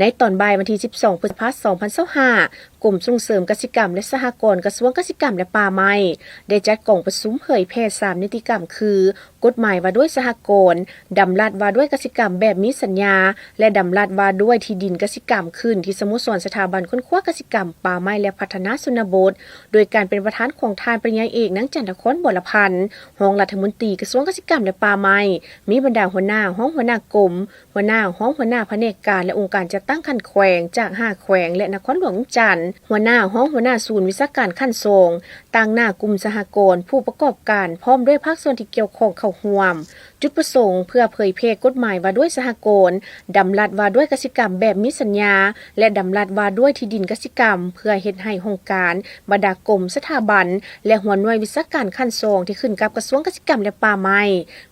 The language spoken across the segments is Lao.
ໃນຕອນບ່າຍວັນທີສິບສອງ ພຶດສະພາ ສອງພັນຊາວຫ້າ ກົມສົ່ງເສີມກະສິກຳ ແລະ ສະຫະກອນ ກະຊວງກະສິກຳ ແລະ ປ່າໄມ້ ໄດ້ຈັດກອງປະຊຸມເຜີຍແຜ່ສາມນິຕິກຳ ຄື ກົດໝາຍວ່າດ້ວຍສະຫະກອນ, ດຳລັດວ່າດ້ວຍກະສິກຳແບບມີສັນຍາ ແລະ ດຳລັດວ່າດ້ວຍທີ່ດິນກະສິກຳ ຂຶ້ນທີ່ສະໂມສອນສະຖາບັນຄົ້ນຄວ້າກະສິກຳ, ປ່າໄມ້ ແລະ ພັດທະນາຊົນນະບົດ, ໂດຍການເປັນປະທານຂອງທ່ານປະລິນຍາເອກ ນາງ ຈັນທະຄອນ ວໍລະພັນ ຮອງລັດຖະມົນຕີກະຊວງກະສິກຳ ແລະ ປ່າໄມ້, ມີບັນດາຫົວໜ້າ, ຮອງຫົວໜ້າກົມ, ຫົວໜ້າ, ຮອງຫົວໜ້າພະແນກການ ແລະ ອົງການຈັດຕັ້ງຂັ້ນແຂວງຈາກຫ້າແຂວງ ແລະ ນະຄອນຫຼວງວຽງຈັນ, ຫົວໜ້າ, ຮອງຫົວໜ້າສູນວິຊາການຂັ້ນສອງ, ຕາງໜ້າກຸ່ມສະຫະກອນ, ຜູ້ປະກອບການ ພ້ອມດ້ວຍພາກສ່ວນທີ່ກ່ຽວຂ້ອງເຂົ້າຮ່ວມ. ຈຸດປະສົງເພື່ອເຜີຍແຜ່ກົດໝາຍວ່າດ້ວຍສະຫະກອນ, ດຳລັດວ່າດ້ວຍກະສິກຳແບບມີສັນຍາ ແລະ ດຳລັດວ່າດ້ວຍທີ່ດິນກະສິກຳ ເພື່ອເຮັດໃຫ້ຫ້ອງການ, ບັນດາກົມ, ສະຖາບັນ ແລະ ຫົວໜ່ວຍວິຊາການຂັ້ນສອງທີ່ຂຶ້ນກັບກະຊວງກະສິກຳ ແລະ ປ່າໄມ້,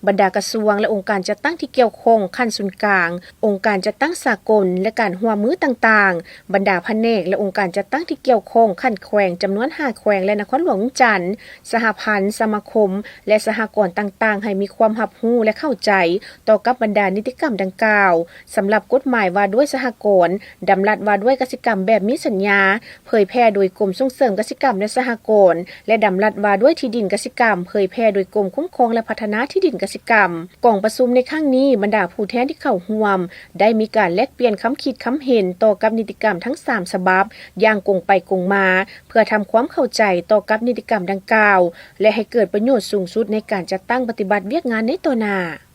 ບັນດາກະຊວງ ແລະ ອົງການຈັດຕັ້ງທີ່ກ່ຽວຂ້ອງຂັ້ນສູນກາງ, ອົງການຈັດຕັ້ງສາກົນ ແລະ ການຮ່ວມມືຕ່າງໆ, ບັນດາພະແນກ ແລະ ອົງການຈັດຕັ້ງທີ່ກ່ຽວຂ້ອງຂັ້ນແຂວງ ຈຳນວນຫ້າແຂວງ ແລະ ນະຄອນຫຼວງວຽງຈັນ, ສະຫະພັນ, ສະມາຄົມ ແລະ ສະຫະກອນຕ່າງໆ ໃຫ້ມີຄວາມຮັບຮູ້ ແລະ ເຂົ້າໃຈຕໍ່ກັບບັນດານິຕິກຳດັ່ງກ່າວ. ສຳລັບກົດໝາຍວ່າດ້ວຍສະຫະກອນ, ດຳລັດວ່າດ້ວຍກະສິກຳແບບມີສັນຍາ, ເຜີຍແຜ່ໂດຍກົມສົ່ງເສີມກະສິກຳ ແລະ ສະຫະກອນ ແລະ ດຳລັດວ່າດ້ວຍທີ່ດິນກະສິກຳ, ເຜີຍແຜ່ໂດຍກົມຄຸ້ມຄອງ ແລະ ພັດທະນາທີ່ດິນກະສິກຳ. ກອງປະຊຸມໃນຄັ້ງນີ້, ບັນດາຜູ້ແທນທີ່ເຂົ້າຮ່ວມ ໄດ້ມີການແລກປ່ຽນຄຳຄິດຄຳເຫັນຕໍ່ກັບນິຕິກຳທັງສາມສະບັບຢ່າງກົງໄປກົງມາ, ເພື່ອທຳຄວາມເຂົ້າໃຈຕໍ່ກັບນິຕິກຳດັ່ງກ່າວ ແລະ ໃຫ້ເກີດປະໂຫຍດສູງສຸດໃນການຈັດຕັ້ງປະຕິບັດວຽກງານໃນຕໍ່ໜ້າ.